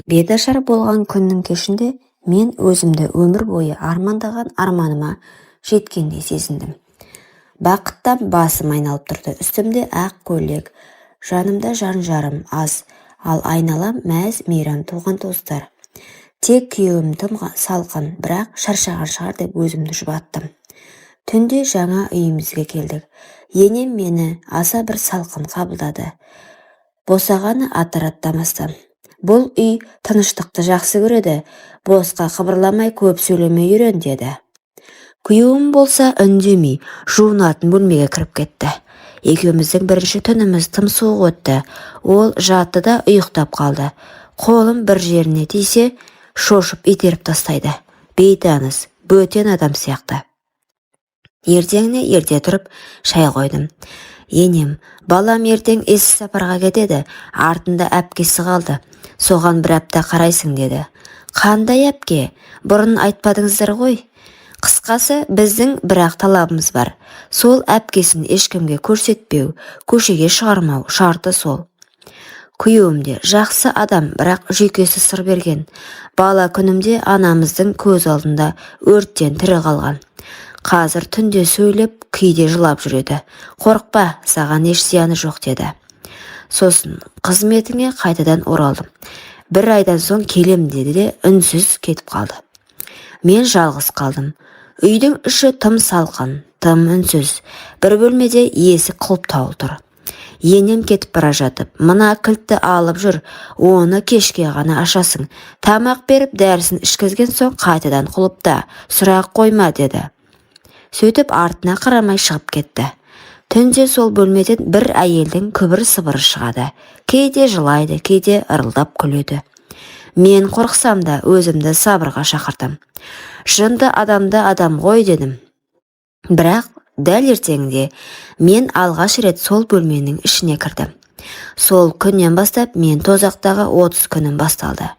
Беташар болған күннің кешінде мен өзімді өмір бойы армандаған арманыма жеткендей сезіндім. Бақыттан басым айналып тұрды. Үстімде ақ көйлек, жанымда жан жарым аз, ал айналам мәз-мейрам туған-туыстар. Тек күйеуім тым салқын, бірақ шаршаған шығар деп өзімді жұбаттым. Түнде жаңа үйімізге келдік. Енем мені аса бір салқын қабылдады. Босағаны аттар аттамастан: «Бұл үй тыныштықты жақсы көреді, босқа қыбырламай, көп сөйлемей үйрен», – деді. Күйеуім болса үндемей жуынатын бөлмеге кіріп кетті. Екеуміздің бірінші түніміз тым суық өтті. Ол жатты да ұйықтап қалды. Қолым бір жеріне тисе, шошып итеріп тастайды. Бейтаныс, бөтен адам сияқты. Ертеңіне ерте тұрып, шай қойдым. Енем: «Балам ертең іссапарға кетеді, артында әпкесі қалды, соған бір апта қарайсың», – деді. Қандай әпке? Бұрын айтпадыңыздар ғой. Қысқасы, біздің бір-ақ талабымыз бар: сол әпкесін ешкімге көрсетпеу, көшеге шығармау, шарты сол. Күйеуім де жақсы адам, бірақ жүйкесі сыр берген. Бала күнімде анамыздың көз алдында өрттен тірі қалған. Қазір түнде сөйлеп, кейде жылап жүреді. «Қорықпа, саған еш зияны жоқ», – деді. Сосын қызметіңе қайтадан оралдым, бір айдан соң келем деді де, үнсіз кетіп қалды. Мен жалғыз қалдым. Үйдің іші тым салқын, тым үнсіз. Бір бөлмеде есік құлыптаулы тұр. Енем кетіп бара жатып: «Мына кілтті алып жүр, оны кешке ғана ашасың. Тамақ беріп, дәрісін ішкізген соң қайтадан құлыпта, сұрақ қойма», – деді. Сөйтіп артына қарамай шығып кетті. Түнде сол бөлмеден бір әйелдің күбір-сыбыры шығады. Кейде жылайды, кейде ырылдап күледі. Мен қорықсам да, өзімді сабырға шақырдым. Жынды адамды адам ғой дедім. Бірақ дәл ертеңінде мен алғаш рет сол бөлменің ішіне кірдім. Сол күннен бастап мен тозақтағы 30 күнім басталды.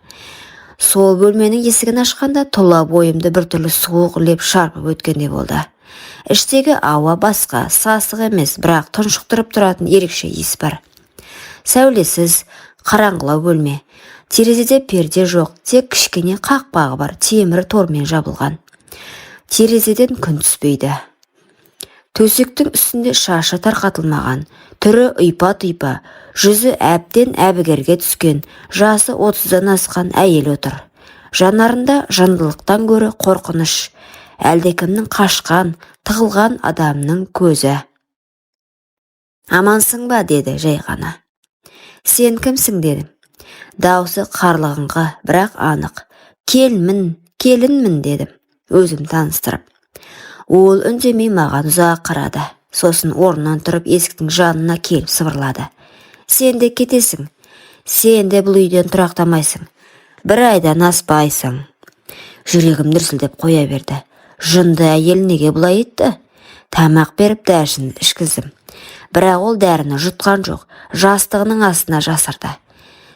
Сол бөлменің есігін ашқанда тұла бойымды біртүрлі суық леп шарпып өткендей болды. Іштегі ауа басқа, сасық емес, бірақ тұншықтырып тұратын ерекше иіс бар. Сәулесіз, қараңғылау бөлме. Терезеде перде жоқ, тек кішкене қақпағы бар, темір тормен жабылған. Терезеден күн түспейді. Төсектің үстінде шашы тарқатылмаған, түрі ұйпа-тұйпа, жүзі әбден әбігерге түскен, жасы 30-дан асқан әйел отыр. Жанарында жындылықтан гөрі қорқыныш, әлдекімнің қашқан, тығылған адамның көзі. «Амансың ба?» – деді жай ғана. «Сен кімсің?» – дедім. Даусы қарлығыңқы, бірақ анық. «Келінмін, келінмін», – дедім өзім таныстырып. Ол үндемей маған ұзақ қарады. Сосын орнынан тұрып, есіктің жанына келіп сыбырлады: «Сен де кетесің. Сен де бұл үйден тұрақтамайсың. Бір айдан аспайсың». Жүрегім дүрсілдеп қоя берді. Жынды әйел неге бұлай етті? Тамақ беріп, дәрісін ішкіздім. Бірақ ол дәріні жұтқан жоқ, жастығының астына жасырды.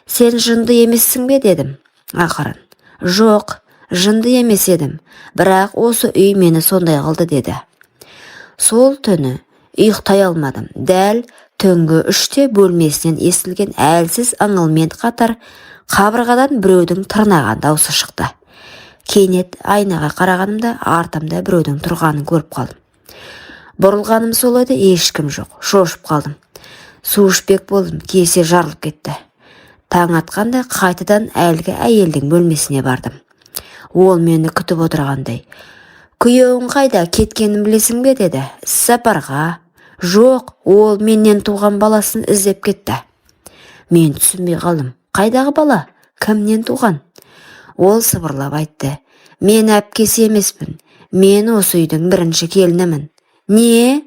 «Сен жынды емессің бе?» – дедім ақырын. «Жоқ, жынды емес едім, бірақ осы үй мені сондай қылды», – деді. Сол түні ұйықтай алмадым. Дәл түнгі 3-те бөлмесінен естілген әлсіз ыңылмен қатар қабырғадан біреудің тырнаған даусы шықты. Кенет айнаға қарағанымда, артымда біреудің тұрғанын көріп қалдым. Бұрылғаным сол еді, ешкім жоқ. Шошып қалдым. Су ішпек болдым, кесе жарылып кетті. Таң атқанда қайтадан әлгі әйелдің бөлмесіне бардым. Ол мені күтіп отырғандай: «Күйеуің қайда кеткенін білесің бе?» – деді. «Сапарға». «Жоқ, ол менен туған баласын іздеп кетті». Мен түсінбей қалдым. Қайдағы бала? Кімнен туған? Ол сыбырлап айтты: «Мен әпкесі емеспін, мен осы үйдің бірінші келінімін». «Не?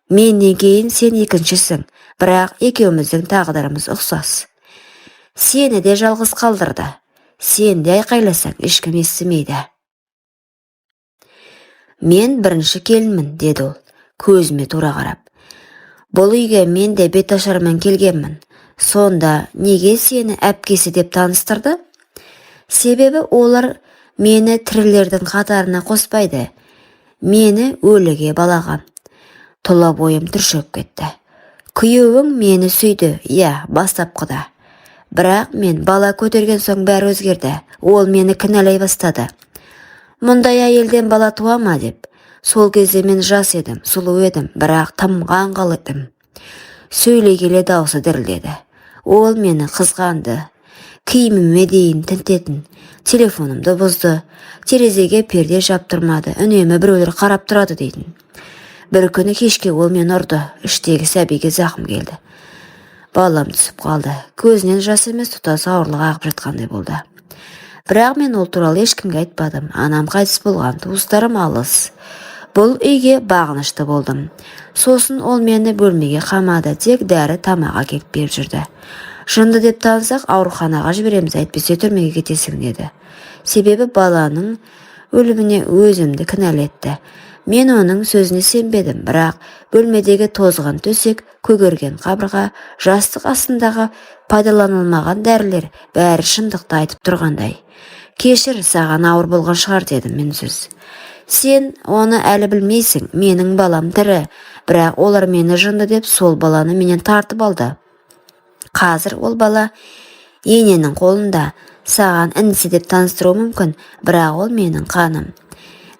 Менен кейін сен екіншісің, бірақ екеуміздің тағдырымыз ұқсас. Сені де жалғыз қалдырды. Сен де айқайласаң, ешкім естімейді». «Мен бірінші келінмін», – деді ол көзіме тура қарап. «Бұл үйге мен де беташармен келгенмін». «Сонда неге сені әпкесі деп таныстырды?» «Себебі олар мені тірілердің қатарына қоспайды, мені өліге балаған». Тұла бойым түршігіп кетті. «Күйеуің мені сүйді, иә, бастапқыда. Бірақ мен бала көтерген соң бәрі өзгерді. Ол мені кінәлай бастады. Мұндай әйелден бала туа ма деп. Сол кезде мен жас едім, сұлу едім, бірақ тым қаңғал едім. Сөйлей келе даусы дірілдеді. Ол мені қызғанды. Киіміме дейін тінтетін. Телефонымды бұзды. Терезеге перде жаптырмады. Үнемі біреулер қарап тұрады дейтін. Бір күні кешке ол мені ұрды. Іштегі сәбиге зақым келді. Балам түсіп қалды. Көзінен жас емес, тұтас ауырлық ағып жатқандай болды. Бірақ мен ол туралы ешкімге айтпадым. Анам қайтыс болған, туыстарым алыс. Бұл үйге бағынышты болдым. Сосын ол мені бөлмеге қамады, тек дәрі, тамақ әкеліп беріп жүрді. Жынды деп танысақ, ауруханаға жібереміз, әйтпесе түрмеге кетесің деді. Себебі баланың өліміне өзімді кінәлетті. Мен оның сөзіне сенбедім, бірақ бөлмедегі тозған төсек, көгерген қабырға, жастық астындағы пайдаланылмаған дәрілер бәрі шындықты айтып тұрғандай. Кешір, саған ауыр болған шығар, дедім мен үнсіз. Сен оны әлі білмейсің, менің балам тірі, бірақ олар мені жынды деп сол баланы менен тартып алды. Қазір ол бала ененің қолында, саған інісі деп таныстыруы мүмкін, бірақ ол менің қаным.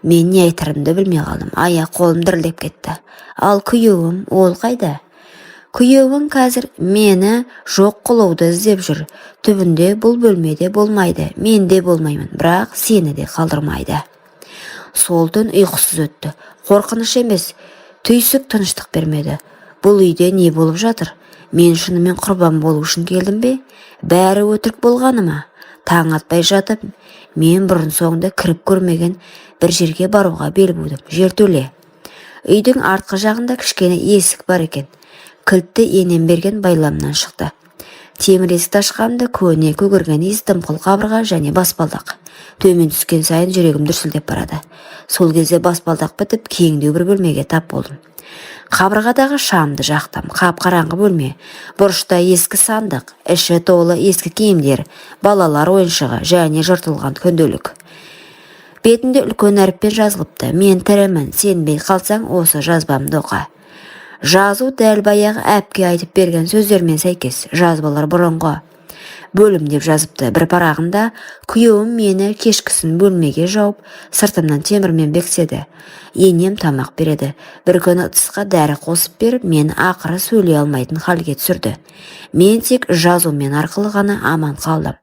Мен не айтарымды білмей қалдым, аяқ қолым дірілдеп кетті. Ал күйеуім, ол қайда? Күйеуің қазір мені жоқ қылуды іздеп жүр. Түбінде бұл бөлмеде болмайды, мен де болмаймын, бірақ сені де қалдырмайды. Сол түн ұйқысыз өтті. Қорқыныш емес, түйсік тыныштық бермеді. Бұл үйде не болып жатыр? Мен шынымен құрбан болу үшін келдім бе? Бәрі өтірік болғаны ма? Таң атпай жатып, мен бұрын соңды кіріп көрмеген бір жерге баруға бел будым. Жертөле. Үйдің артқы жағында кішкене есік бар екен. Кілтті енем берген байламнан шықты. Темір есікті ашқанымда көне, көгерген иіс, дымқыл қабырға және баспалдақ. Төмен түскен сайын жүрегім дүрсілдеп барады. Сол кезде баспалдақ бітіп, кеңдеу бір бөлмеге тап болдым. Қабырғадағы шамды жақтым. Қап-қараңғы бөлме. Бұрышта ескі сандық, іші толы ескі киімдер, балалар ойыншығы және жыртылған күнделік. Бетінде үлкен әріппен жазылыпты: «Мен тірімін, сенбей қалсаң, осы жазбамды оқы». Жазу дәл баяғы әпке айтып берген сөздермен сәйкес. Жазбалар бұрынғы бөлім деп жазыпты. Бір парағында: «Күйеуім мені кешкісін бөлмеге жауып, сыртымнан темірмен бекітеді. Енем тамақ береді. Бір күні ыдысқа дәрі қосып беріп, мені ақыры сөйлей алмайтын халге түсірді. Мен тек жазумен арқылы ғана аман қалдым».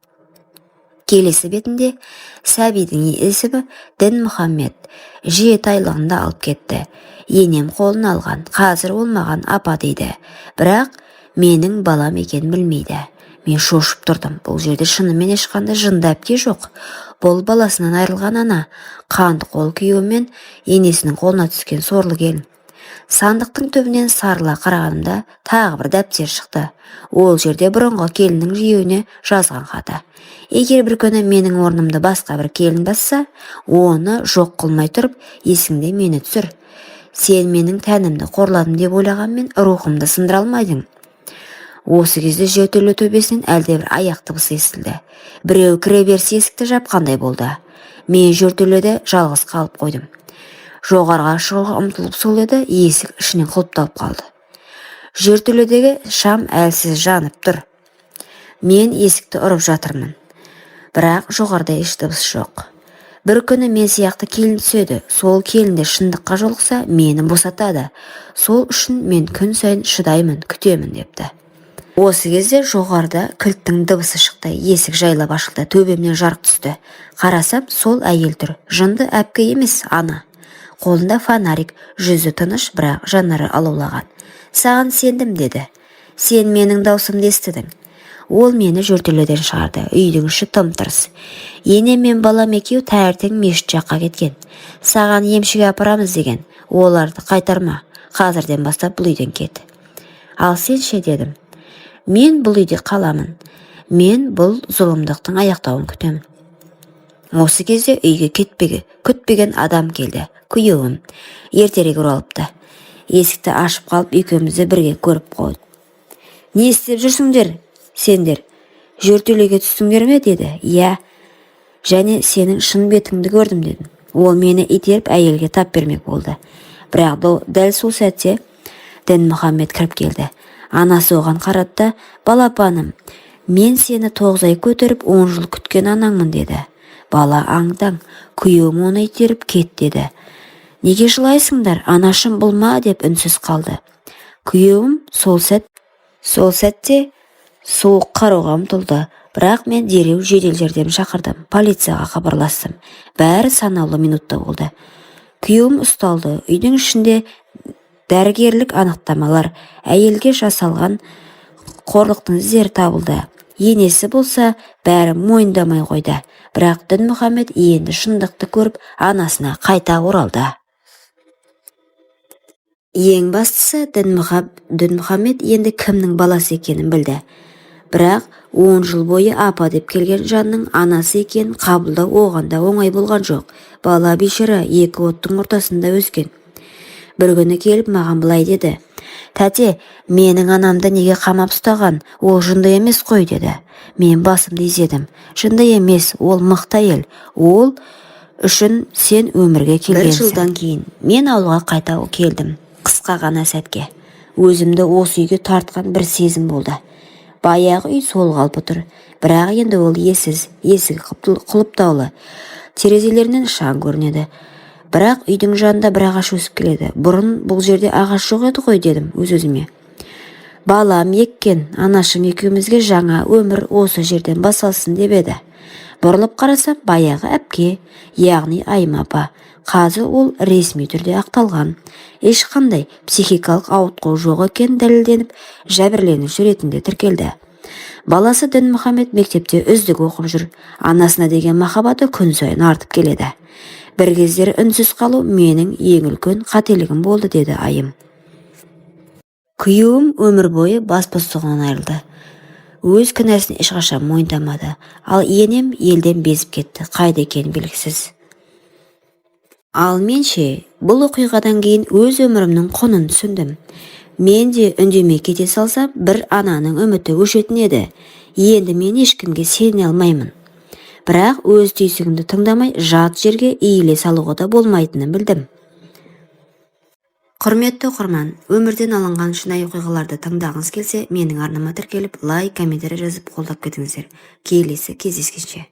Келесі бетінде: «Сәбидің есімі Дінмұхаммед. 7 айлығында алып кетті. Енем қолына алған. Қазір ол маған апа дейді, бірақ менің балам екенін білмейді». Мен шошып тұрдым. Бұл жерде шынымен ешқандай жынды әпке жоқ. Бұл баласынан айырылған ана, қанды қол күйеуі мен енесінің қолына түскен сорлы келін. Сандықтың түбінен сарыла қарағанымда, тағы бір дәптер шықты. Ол жерде бұрынғы келіннің күйеуіне жазған хаты. «Егер бір күні менің орнымды басқа бір келін басса, оны жоқ қылмай тұрып, есіңде мені түсір. Сен менің тәнімді қорладым деп ойлағанмен, рухымды сындыра алмайдың». Осы кезде жертөле төбесінен әлдебір аяқ дыбысы естілді. Біреу кіре беріс есікті жапқандай болды. Мен жертөледе жалғыз қалып қойдым. Жоғарыға шығуға ұмтылып сол еді, есік ішінен құлыпталып қалды. Жертөледегі шам әлсіз жанып тұр. Мен есікті ұрып жатырмын, бірақ жоғарыда еш дыбыс жоқ. «Бір күні мен сияқты келін түседі. Сол келіндер шындыққа жолықса, мені босатады. Сол үшін мен күн сайын шыдаймын, күтемін», – депті. Осы кезде жоғарыда кілттің дыбысы шықты. Есік жайлап ашылды. Төбемнен жарық түсті. Қарасам, сол әйел тұр. Жынды әпке емес, ана. Қолында фонарик, жүзі тыныш, бірақ жанары алаулаған. «Саған сендім», – деді. «Сен менің даусымды естідің». Ол мені жертөледен шығарды. Үйдің іші тым-тырыс. «Енем мен балам екеуі таңертең мешіт жаққа кеткен. Саған емшіге апарамыз деген. Оларды қайтарма. Қазірден бастап бұл үйден кет». «Ал сен ше?» – дедім. «Мен бұл үйде қаламын. Мен бұл зұлымдықтың аяқтауын күтемін». Осы кезде үйге кетпеге күтпеген адам келді. Күйеуім ертерек оралыпты. Есікті ашып қалып, екеумізді бірге көріп қойды. «Не істеп жүрсіңдер сендер? Жертөлеге түстіңдер ме?» – деді. «Иә, және сенің шын бетіңді көрдім», – дедім. Ол мені итеріп, әйелге тап бермек болды, бірақ дәл сол сәтте Дінмұхаммед кіріп келді. Анасы оған қарады да: «Балапаным, Мен сені 9 ай көтеріп, 10 жыл күткен анаңмын, деді. Бала аң-таң. Күйеуім оны итеріп, кет деді. Неге жылайсыңдар, анашым, бұл ма деп үнсіз қалды. Күйеуім сол сәтте суық қарауға ұмтылды, бірақ мен дереу жедел жәрдем шақырдым, полицияға хабарластым. Бәрі санаулы минутта болды. Күйеуім ұсталды. Үйдің ішінде дәрігерлік анықтамалар, әйелге жасалған қорлықтың іздері табылды. Енесі болса, бәрі мойындамай қойды. Бірақ Дінмұхаммед енді шындықты көріп, анасына қайта оралды. Ең бастысы, Дінмұхаммед енді кімнің баласы екенін білді. Бірақ 10 жыл бойы апа деп келген жанның анасы екенін қабылдау оған да оңай болған жоқ. Бала бейшара екі оттың ортасында өскен. Бір күні келіп маған былай деді: «Тәте, менің анамды неге қамап ұстаған? Ол жынды емес қой», – деді. Мен басымды изедім. Жынды емес, ол мықты әйел. Ол үшін сен өмірге келгенсің. Бір жылдан кейін мен ауылға қайта келдім. Қысқа ғана сәтке өзімді осы үйге тартқан бір сезім болды. Баяғы үй сол қалпы тұр, бірақ енді ол иесіз. Есігі құлыптаулы, терезелерінен шаң көрінеді. Бірақ үйдің жанында бір ағаш өсіп келеді. Бұрын бұл жерде ағаш жоқ еді ғой, дедім өз-өзіме. Балам еккен. Анашым екеумізге жаңа өмір осы жерден басталсын деп еді. Бұрылып қарасам, баяғы әпке, яғни Айым апа. Қазір ол ресми түрде ақталған, ешқандай психикалық ауытқу жоқ екені дәлелденіп, жәбірленуші ретінде тіркелді. Баласы Дінмұхаммед мектепте үздік оқып жүр. Анасына деген махаббаты күн сайын артып келеді. Бір кездері үнсіз қалу менің ең үлкен қателігім болды, деді Айым. Күйеуім өмір бойы бас бостандығынан айырылды, өз кінәсін ешқашан мойындамады. Ал енем елден безіп кетті, қайда екені белгісіз. Ал мен ше? Бұл оқиғадан кейін өз өмірімнің құнын түсіндім. Мен де үндемей кете салсам, бір ананың үміті өшетін еді. Енді мен ешкімге сене алмаймын, бірақ өз түйсігімді тыңдамай, жат жерге иіле салуға да болмайтынын білдім. Құрметті оқырман, өмірден алынған шынайы оқиғаларды тыңдағыңыз келсе, менің арнама тіркеліп, лайк, комментарий жазып, қолдап кетіңіздер. Келесі кездескенше!